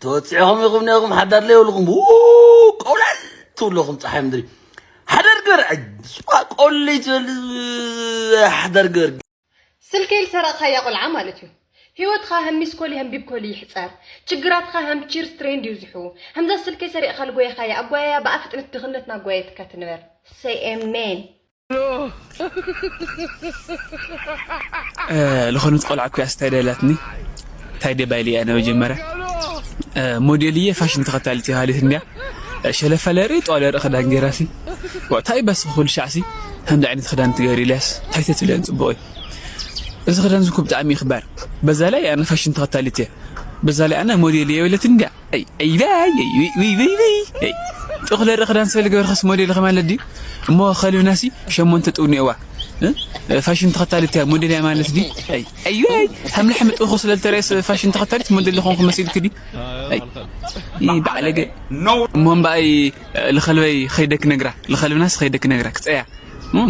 ተወፂዕኹም ኢኹም ነኹም ሓዳር ለየብልኹም። ው፣ ቆውላል ትብለኹም ፀሓይ ምድሪ። ሓዳር ግበር። ኣይ፣ ስዋ ቆለይ ትበል። ሓዳር ግበር። ስልከይ ዝሰረቕካያ ቆልዓ ማለት እዩ። ህይወትኻ ከም ሚስኮሊ ከም ቢብኮሊ ይሕፀር። ችግራትኻ ከም ቺርስ ትሬንድ ይብዝሑ። ከምዛ ስልከይ ሰሪቕካ ልጎየኻያ ኣጓያያ ብኣ ፍጥነት ድኽነት ናጓየትካ ትንበር። ሰይ ኤሜን። ዝኾነት ቆልዓ እኮ እያ ስታይ ደላትኒ። እንታይ ደባይል እያ መጀመርያ ሞዴል እየ ፋሽን ተኸታሊት እየ ሃሊት እንድያ። ሸለፋ ለርኢ ጧለ ርኢ ክዳን ገይራሲ። እንታይ በስ ኩሉ ሻዕሲ ከምዚ ዓይነት ክዳን ትገይር ኢልያስ እንታይ ተትብልያን ጽቡቕ እዩ። እዚ ክዳን ዝኩ ብጣዕሚ ይኽባር። በዛ ላይ ኣነ ፋሽን ተኸታሊት እየ። በዛ ላይ ኣነ ሞዴል እየ በለት እንድያ። ኣይ ኣይ ባይ ኣይ ዊ ዊ ዊ ዊ ኣይ ጥቕለ ርእ ክዳን ስለ ዝገበርካስ ሞዴል ኢኻ ማለት ድዩ? እሞ ከልብናሲ ሸሞንተ ጥውኒ እዋ እ? ፋሽን ተኸታሊት እያ ሞዴል እያ ማለት ድዩ? ኣይ ኣይ ኣይ ሃም ላሕሚ ጥኹ ስለ ዝተረእስ ፋሽን ተኸታሊት ሞዴል ዝኾንኩ መሲልክ ድዩ? ኣይ ይ ባዕለገ እሞ እምበኣይ ልኸልበይ ኸይደክ ነግራ ልኸልብናስ ኸይደክ ነግራ ክፀያ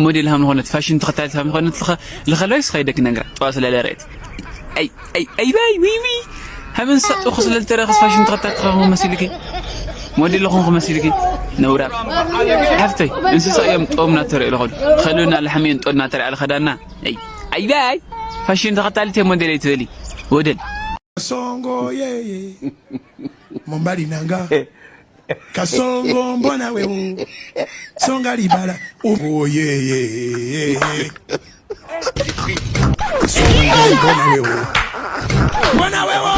ሞዴል ሃም ዝኾነት ፋሽን ተኸታሊት ሃም ዝኾነት ልኸልበይስ ኸይደክ ነግራ ጠዋ ስለ ለረእት ኣይ ኣይ ኣይ ባይ ዊ ዊ ሃም እንስሳ ጥኹ ስለ ዝተረእስ ፋሽን ተኸታሊት ኸኹ መሲልኪ ሞዴል ኾንኩ መሲልኪ ነውራ ሓፍተይ እንስሳ እዮም ጦም ናተረእ ለኾኑ ኸልብና ላሕሚ እንጦድ ናተረእ ለኸዳና ኣይ ኣይ ባይ ፋሽን ተኸታሊት እዮም ሞዴል ኣይትበሊ ወደል Songo yeye. Mombali nanga. Kasongo mbona wewe. Songa libala. Oh yeye. Kasongo mbona wewe. Mbona wewe.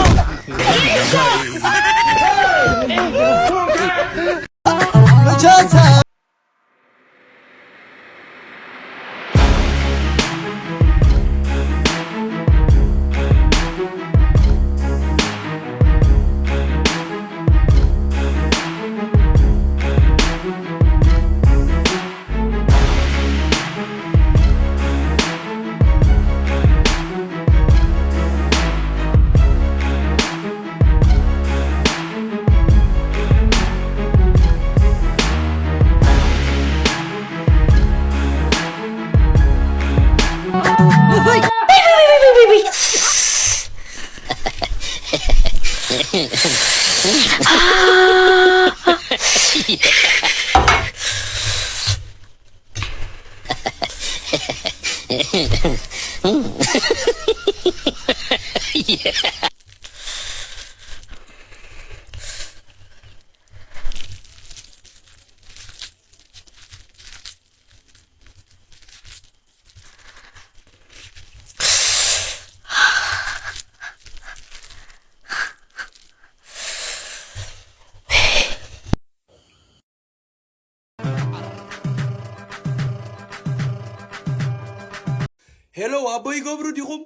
ሄሎ ኣቦይ ገብሩ ዲኹም?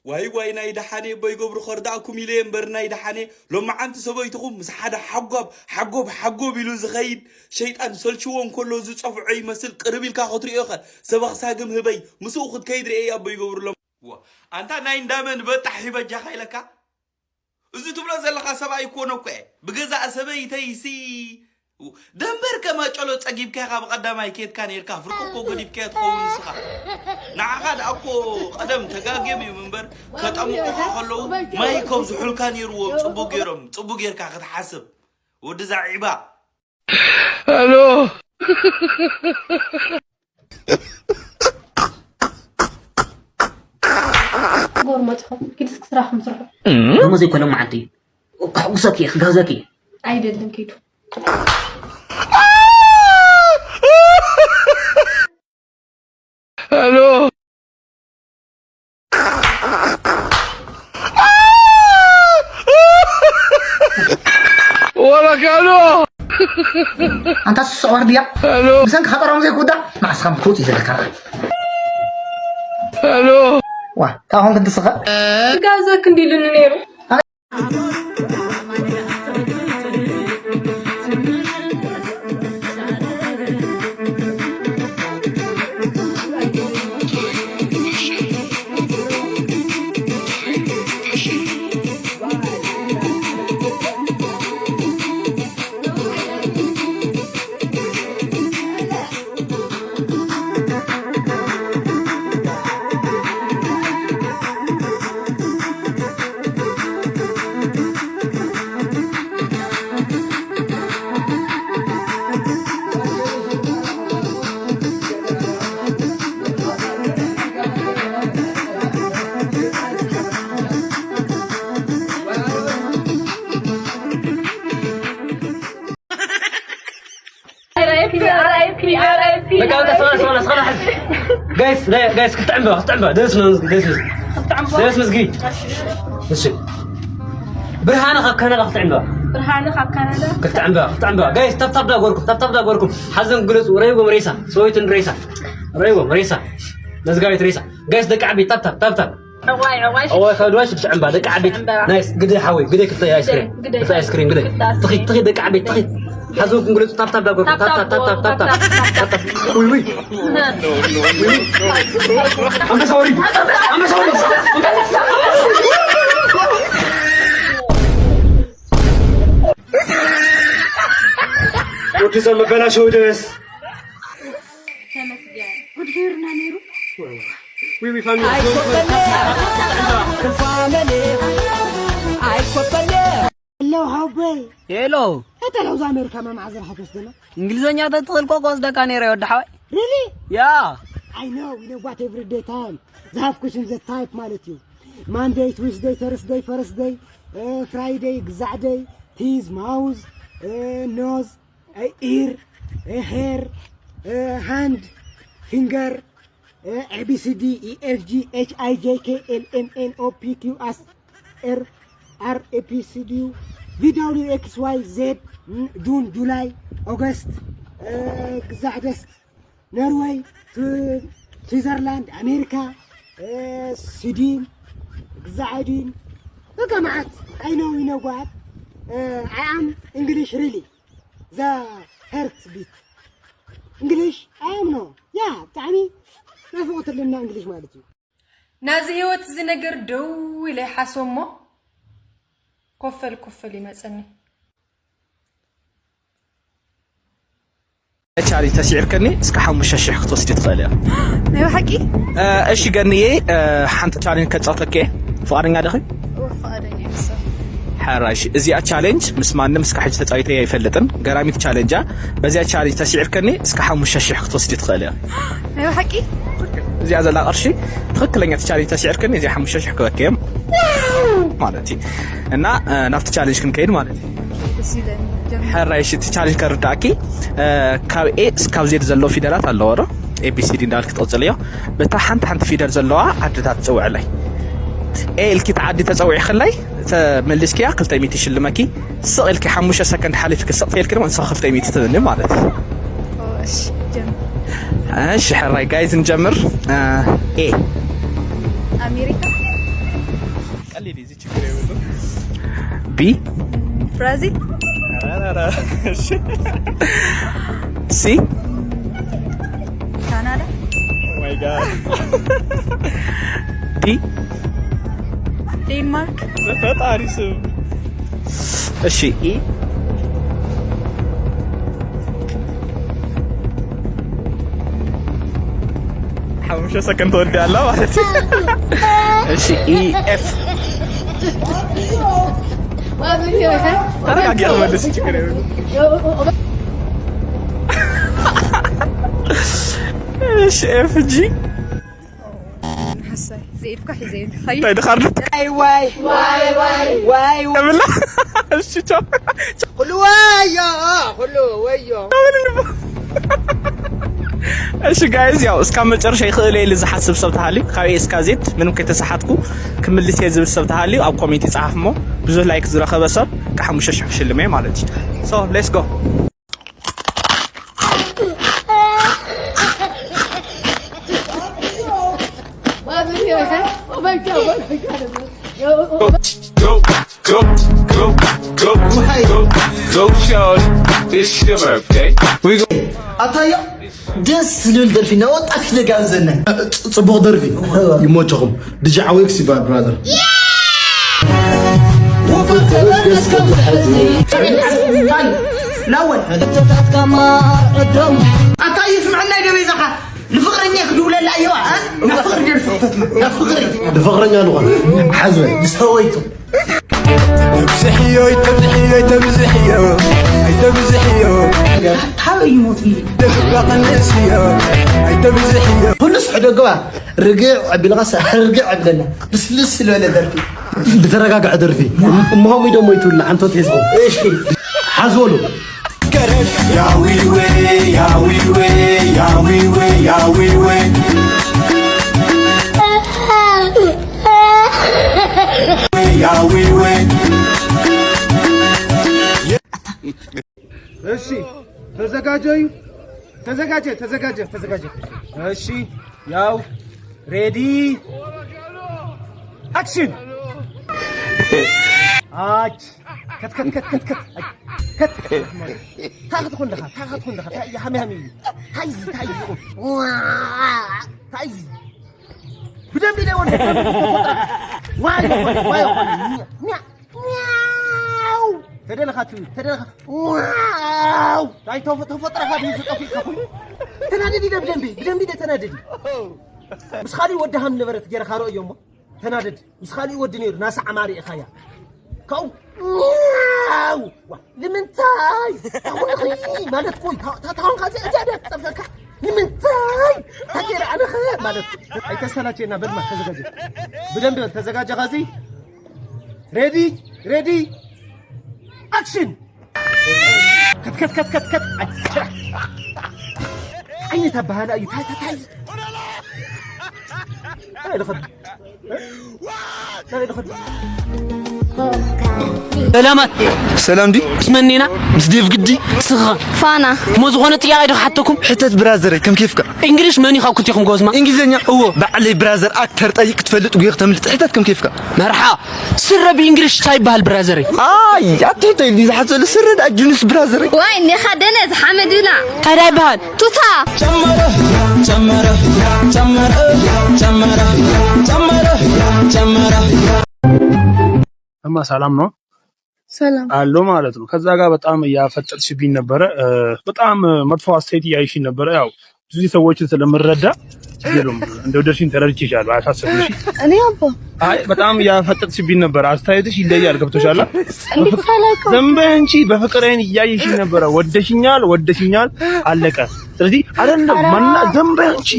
ዋይ ዋይ ናይ ደሓኔ ኣቦይ ገብሩ ከርዳእኩም ኢለ እየ እምበር ናይ ደሓኔ ሎማዓንቲ ሰበይትኹም ምስ ሓደ ሓጓብ ሓጎብ ሓጎብ ኢሉ ዝኸይድ ሸይጣን ሰልችዎ እንከሎ ዝጸፍዖ ይመስል ቅርብ ኢልካ ክትሪኦ ኢኸ ሰበኽ ሳግም ህበይ ምስኡ ክትከይድ ርእየ ኣቦይ ገብሩ ሎም ኣንታ ናይ እንዳመን በጣሕ ሂበጃኻ ኢለካ እዚ ትብሎ ዘለኻ ሰብኣይ እኮ ነኮ እየ ብገዛእ ሰበይተይሲ ደንበር ከማጨሎ ጸጊብካ ኢኻ ብቐዳማይ ኬድካ ኔርካ ፍርቂ እኮ ገዲፍካዮ ትኸውን ንስኻ ንዓኻ ደኣ እኮ ቀደም ተጋግዮም እዮም እምበር ከጠምቑኻ ከለዉ ማይ ከብዝሑልካ ኔርዎም ጽቡቅ ጌሮም ጽቡቅ ጌርካ ክትሓስብ ወዲ ዛዒባ ሄሎ ጎርመፅኹም ኪድ እስኪ ስራኹም ስርሑ። ሎሚ ዘይኮነ መዓልቲ እዩ። ከሕጉሰኪ እየ፣ ክጋብዘኪ እየ። ኣይደልን ኪዱ። ሄሎ ወረካሎ ኣንታ ስሱዕ ዋርድያ ብሰንኪ ኸጠሮም ዘይክውዳእ ንዓስኻ ምትውፅ እዩ ዘለካ። ዋ ካብኹም ክንትስኸ ጋብዘክ እንዲሉኒ ነይሩ። ጋይስ፣ ጋይስ፣ ክልተ ዕምበባ፣ ክልተ ዕምበባ። ደስ መዝጊ፣ ደስ መዝጊ። ክልተ ዕምበባ? ደስ መዝጊ። እሺ። እሺ። ብርሃነ ካብ ካናዳ ክልተ ዕምበባ። ብርሃነ ካብ ካናዳ። ክልተ ዕምበባ፣ ክልተ ዕምበባ። ጋይስ፣ ታብታብ ዳጎርኩም፣ ታብታብ ዳጎርኩም። ሓዘን ግለጹ። ረይዎም ሬሳ፣ ሰበይቱን ሬሳ። ረይዎም ሬሳ። መዝጋቢት ሬሳ። ጋይስ፣ ደቂ ዓበይቲ፣ ታብታብ፣ ታብታብ። ዕዋይ፣ ዕዋይ። እዋይ፣ ካብ ድዋይ ሽዱሽተ ዕምበባ፣ ደቂ ዓበይቲ። ሽዱሽተ ዕምበባ። ናይስ፣ ግደ ሓወይ፣ ግደ ክልተ ኣይስክሪም። ግደ፣ ግደ። ክልተ ኣይስክሪም፣ ግደ። ግደ። ትኺድ፣ ትኺድ፣ ደቂ ዓበይቲ፣ ትኺድ። ሓዘንኩም ግለጹ፣ ታብታብ ዳጎርኩም። ታብታብ፣ ታብታብ፣ ታብታብ፣ ታብታብ፣ ታብታብ። ታብታብ። ውይ፣ ውይ። ኣንበሳ ወሪዱ። ኣንበሳ ወሪዱ። ወዲ ሰብ መበላሸው ድረስ። ተመስገን። ጉድ ገይሩና ነይሩ። ዊዊ ፋሚሊ። ሄሎ፣ ሓወቦይ። ሄሎ። እታ ለውዝ ኣሜሪካ መማዕዘር ሓተስ ደላ። እንግሊዝኛ ተትኽእል እኮ ክወስደካ ነይረ፣ ወዲ ሓወይ። ሪሊ? ያ። ኣይ ኖ፣ ዊ ኖ ዋት ኤቭሪዴይ ታይም። ዝሃፍ ኩሽን ዘ ታይፕ ማለት እዩ። ማንደይ፣ ትዊስደይ፣ ተርስደይ፣ ፈረስደይ፣ ፍራይደይ፣ ግዛዕደይ፣ ቲዝ፣ ማውዝ፣ ኖዝ፣ ኢር፣ ሄር፣ ሃንድ፣ ፊንገር፣ ኤ ቢ ሲ ዲ፣ ኢ ኤፍ ጂ፣ ኤች ኣይ ጄ ኬ ኤል ኤም ኤን ኦ ፒ ኪው ኣስ ኤር ኣር ኤ ፒ ሲ ዲ ዩ ቪ ደብሊው ኤክስ ዋይ ዜድ፣ ጁን፣ ጁላይ፣ ኦገስት፣ ግዛዕ ደስት፣ ኖርወይ፣ ስዊዘርላንድ፣ ኣሜሪካ፣ ስዊድን፣ ግዛዕ ዲን፣ በቃ መዓት። ኣይ ኖ ዩ ኖ ጓድ። ኣይ ኣም እንግሊሽ ሪሊ ዘ ሄርት ቢት እንግሊሽ ኣይ ኣም ኖ ያ ብጣዕሚ ናፍቆት ኣለና እንግሊሽ ማለት እዩ። ናዚ ህይወት እዚ ነገር ደው ኢለ ይሓስቦ እሞ ኮፈል ኮፈል ይመጸኒ። ቻሌንጅ ተስዒርክኒ እስከ ሓሙሽተ ሽሕ ክትወስዲ ትኽእሊ እያ። ናይ ብሓቂ? እ፣ እሺ ገንዬ፣ እ፣ ሓንቲ ቻሌንጅ ከጻውተኪ እየ። ፍቓደኛ ዲኺ? እወ፣ ፍቓደኛ እየ። ሕራይ፣ እሺ፣ እዚኣ ቻሌንጅ ምስ ማንም እስከ ሕጂ ተጻዊተ ኣይፈልጥን። ገራሚት ቻሌንጅ እያ። በዚኣ ቻሌንጅ ተስዒርክኒ እስከ ሓሙሽተ ሽሕ ክትወስዲ ትኽእሊ እያ። ናይ ብሓቂ? እዚኣ ዘላ ቅርሺ ትኽክለኛ እቲ ቻሌንጅ ተስዒርክኒ እዚኣ ሓሙሽተ ሽሕ ክበኪ እየ ማለት እዩ። እና፣ እ፣ ናብቲ ቻሌንጅ ክንከይድ ማለት እዩ። ደስ ይለኒ። ጀምር። ሕራይ፣ እሺ፣ እቲ ቻሌንጅ ከርዳእኪ፣ እ፣ ካብ ኤ እስካብ ዜድ ዘለዉ ፊደላት ኣለዎ ዶ? ኤ ቢ ሲ ዲ እንዳበልክ ትቕጽልዮ። በታ ሓንቲ ሓንቲ ፊደል ዘለዋ ዓድታት ትጽውዕለይ። ኤ ኢልኪ እታ ዓዲ ተጸዊዕክለይ፣ ተመሊስኪያ ክልተ ሚእቲ ይሽልመኪ። ስቕ ኢልኪ ሓሙሽተ ሰከንድ ሓሊፍኪ ስቕ ተይልኪ ድማ ንስኺ ክልተ ሚእቲ ትህብኒ ማለት እዩ። ኦ፣ እሺ፣ ጀምር። እሺ፣ ሕራይ ጋይዝ ንጀምር። እ፣ ኤ። ኣሜሪካ። ቀሊል እዩ፣ እዚ ችግር የብሉም። ቢ። ብራዚል። ኧረ፣ ኧረ፣ ኧረ። እሺ። ሲ። ካናዳ። ማይ ጋድ። ዲ። ዴንማርክ። በፈጣሪ ስም። እሺ፣ ኢ። ሓሙሽተ ሰከንድ ተወዲኣ ኣላ ማለት እዩ። እሺ፣ ኢ ኤፍ። ተረጋጊ፣ መልስ፣ ችግር የለም። እሺ፣ ኤፍ ጂ። ሓሳይ፣ ዘይድኳ ሒዘ ይንትኸይ። እንታይ ድኻርዱ? ዋይ፣ ዋይ፣ ዋይ፣ ዋይ፣ ዋይ። ተብላ? እሺ፣ ቻው። ኩሉ ወዮ፣ ኩሉ ወዮ። እሺ ጋይዝ፣ ያው እስካብ መጨረሻ ይኽእል ኢሉ ዝሓስብ ሰብ ተሃልዩ፣ ካብ ኤ እስካብ ዜድ ምንም ከይተሰሓትኩ ክምልስ እየ ዝብል ሰብ ተሃልዩ ኣብ ኮሜንት ይጽሓፍ እሞ ብዙሕ ላይክ ዝረኸበ ሰብ ከሓሙሽተ ሽሕ ክሽልም እየ ማለት እዩ። So let's go። Go, go, go, go, go, go, go, shorty. It's your birthday. We go. ኣታዮ ደስ ዝብል ደርፊ፣ ናይ ወጣት ክተጋብዘና። ጽ-፣ ጽቡቕ ደርፊ። ይሞቸኹም። ዲጂ ዓወክስ ይበሃል ብራዘር። ላወል። ኣታ ይስምዐና ይደበይዛኻ። ንፍቕረኛ ክድውለላ እየዋ፣ እ? ናብ ፍቕሪ ደርፊ ክፈትና፣ ናብ ፍቕሪ። ንፍቕረኛ ንኾን፣ ሓዝ በል። ንሰበይቱ። ተብዝሕዮ፣ ኣይተብዝሕዮ፣ ኣይተብዝሕዮ፣ ኣይተብዝሕዮ። እንታይ እዩ ሞት እዩ? ደፍራ ቀንስዮ፣ ኣይተብዝሕዮ። ኩሉስ ሕደገዋ፣ ርግዕ ኣቢልካ ሰ-፣ ርግዕ ኣቢለና። ልስልስ ዝበለ ደርፊ። ብተረጋግዐ ደርፊ። እሞ ከምኡ ኢዶም ወይ ትብልና፣ ዓንቶት ሒዝኩም። እሺ። ሓዝ በሉ። Yawiwe, yawiwe, yawiwe, yawiwe. ተዘጋጀዩ። ተዘጋጀ፣ ተዘጋጀ፣ ተዘጋጀ። እሺ፣ ያው ሬዲ፣ አክሽን። አች፣ ከት፣ ከት፣ ከት፣ ከት፣ ከት፣ አይ፣ ከት። ታይ ክትኾን ደኻ፣ ታይ ክትኾን ደኻ፣ ታይ፣ ሃሚ፣ ሃሚ። ታይ እዚ፣ ታይ እዚ። ታይ እዚ። ብደንብ ኢለ ወደ ዋይ፣ ዋይ፣ ዋይ። ሚያ፣ ሚያው። ተደለኻ ትብል፣ ተደለኻ። ዋው! ታይ ተፈ-፣ ተፈጥሮኻ ድዩ ዝጠፍእ ከኹ? ተናደዲ ደ ብደንቢ፣ ብደንቢ ደ ተናደዲ። ምስ ካሊእ ወዲ ሃም ነበረት ገይርኻ ርእዮ እሞ። ተናደዲ። ምስ ካሊእ ወዲ ነይሩ፣ ናሳ ዓማሪ ኢኻያ። ካብኡ፣ ዋው! ዋ፣ ንምንታይ? ታኹንኺ ማለት ኮይ፣ ታ-፣ ታ-፣ ታኹንካ እዚ፣ እዚ ኣብያ ትጸርፈካ። ንምንታይ? ታገይረ ኣነኸ ማለት ኮይ። ኣይተሰላቸና፣ በልማ፣ ተዘጋጀ። ብደንቢ በል፣ ተዘጋጀ፣ ኻዚ። ሬዲ፣ ሬዲ፣ ኣክሽን! ከት፣ ከት፣ ከት፣ ከት፣ ከት። ኣይ፣ ዓይነት ኣበሃህላ እዩ። ታይ፣ ታይ፣ ታይ። ታይ፣ ልኸዱ። ታይ፣ ልኸዱ። ሰላማት። ሰላም ዲ? ምስ መኒና? ምስ ዴቭ ግዲ? ስኻ? ፋና። እሞ ዝኾነ ጥያቄ ዶ ክሓተኩም? ሕተት ብራዘረይ፣ ከም ኬፍካ? እንግሊሽ መን እዩ ካብ ክልቲኹም ጎበዝ ማ? እንግሊዝኛ? እዎ። ባዕለይ ብራዘር ኣክተር ጠይቅ ክትፈልጥ ጉየ ክተምልጥ። ሕተት ከም ኬፍካ? መርሓ። ስረ ብእንግሊሽ እንታይ ይበሃል ብራዘረይ? ኣይ፣ ኣትሕተይ ዲ ዝሓት ዘሎ ስረ ደኣ ጅኑስ ብራዘረይ። ዋይ፣ እኒኻ ደነ ዝሓመድ ብላ። እንታይ ዳ ይበሃል? ቱታ። ጨመረ፣ ጨመረ፣ ጨመረ፣ ጨመረ፣ ጨመረ፣ ጨመረ። እማ ሰላም ነው? ሰላም። አለው ማለት ነው። ከዛ ጋር በጣም እያፈጠጥሽብኝ ነበረ። እ፣ በጣም መጥፎ አስተያየት እያየሽኝ ነበረ። ያው ብዙ ጊዜ ሰዎችን ስለምረዳ ችግር የለውም። እንደወደድሽኝ ተረድቼሻለሁ። አያሳስብም። እሺ? እኔ አባ አይ በጣም እያፈጠጥሽብኝ ነበረ። አስተያየትሽ ይለያል። ገብቶሻል? እንዴት ሳላውቀው? ዝም በይ እንጂ በፍቅር አይን እያየሽኝ ነበረ። ወደሽኛል፣ ወደሽኛል፣ አለቀ። ስለዚህ አይደለም ኧረ። መና-፣ ዝም በይ እንጂ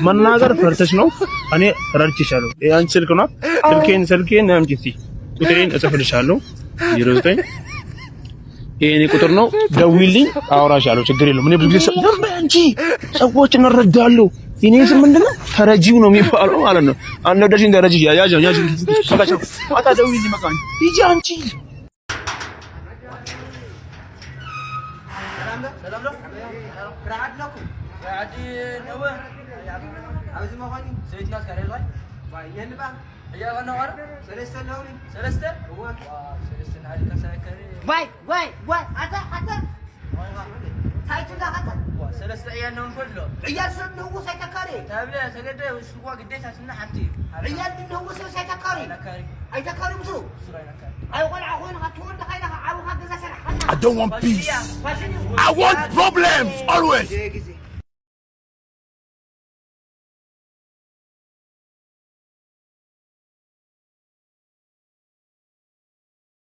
መናገር ፈርተሽ ነው። እኔ ተረድቼሻለሁ። ይሄ አንቺ ስልክ ነው። ስልኬን፣ ስልኬን አምጪ እስቲ። ቁጥሬን እጽፍልሻለሁ። ዜሮ ዘጠኝ ይሄ የኔ ቁጥር ነው። ደውይልኝ፣ አወራሻለሁ። ችግር የለውም። እኔ ብዙ ጊዜ ሰ-፣ ዝም በይ አንቺ። ሰዎችን እረዳለሁ። የኔ ስም ምንድን ነው? ተረጂው ነው የሚባለው ማለት ነው። አንድ ወደሽን ተረጂ። ያ-፣ ያዥ፣ ያዥ። አታ ደውይልኝ በቃ። ሂጂ አንቺ። ሰላም ነው? ሰላም ነው? ስራሕ ኣለኩም? ስራሕ ነወ? ኣብዚ መኾኒ? ሰይትና እስካለ ይባል? ባይ፣ የንባ? እያ ኸነ ኸነ? ሰለስተ ኣለውኒ። ሰለስተ? እወ። ዋ፣ ሰለስተ ንዓዲ ከሳከሪ። ዋይ፣ ዋይ፣ ዋይ፣ ኣታ፣ ኣታ። ታይቱ እንዳኸተ? ዋ፣ ሰለስተ ዕያል ነው እንኮሎ። ዕያል ሰብ ንህውስ ኣይተካሪ። ታብለ፣ ሰገደ፣ ውስዋ ግዴታ ስምና ሓንቲ። ዕያል ንህውስ ኣይተካሪ። ኣይተካሪ። ኣይተካሪ ብዙ። ብዙ ኣይነካሪ። ኣይ ቆልዓ ኮይንካ ትወድኻ ኢኻ ዓብኻ ገዛ ሰራሕኻና። I don't want peace. ፋሽን እዩ። I want problems always. ግዜ፣ ግዜ።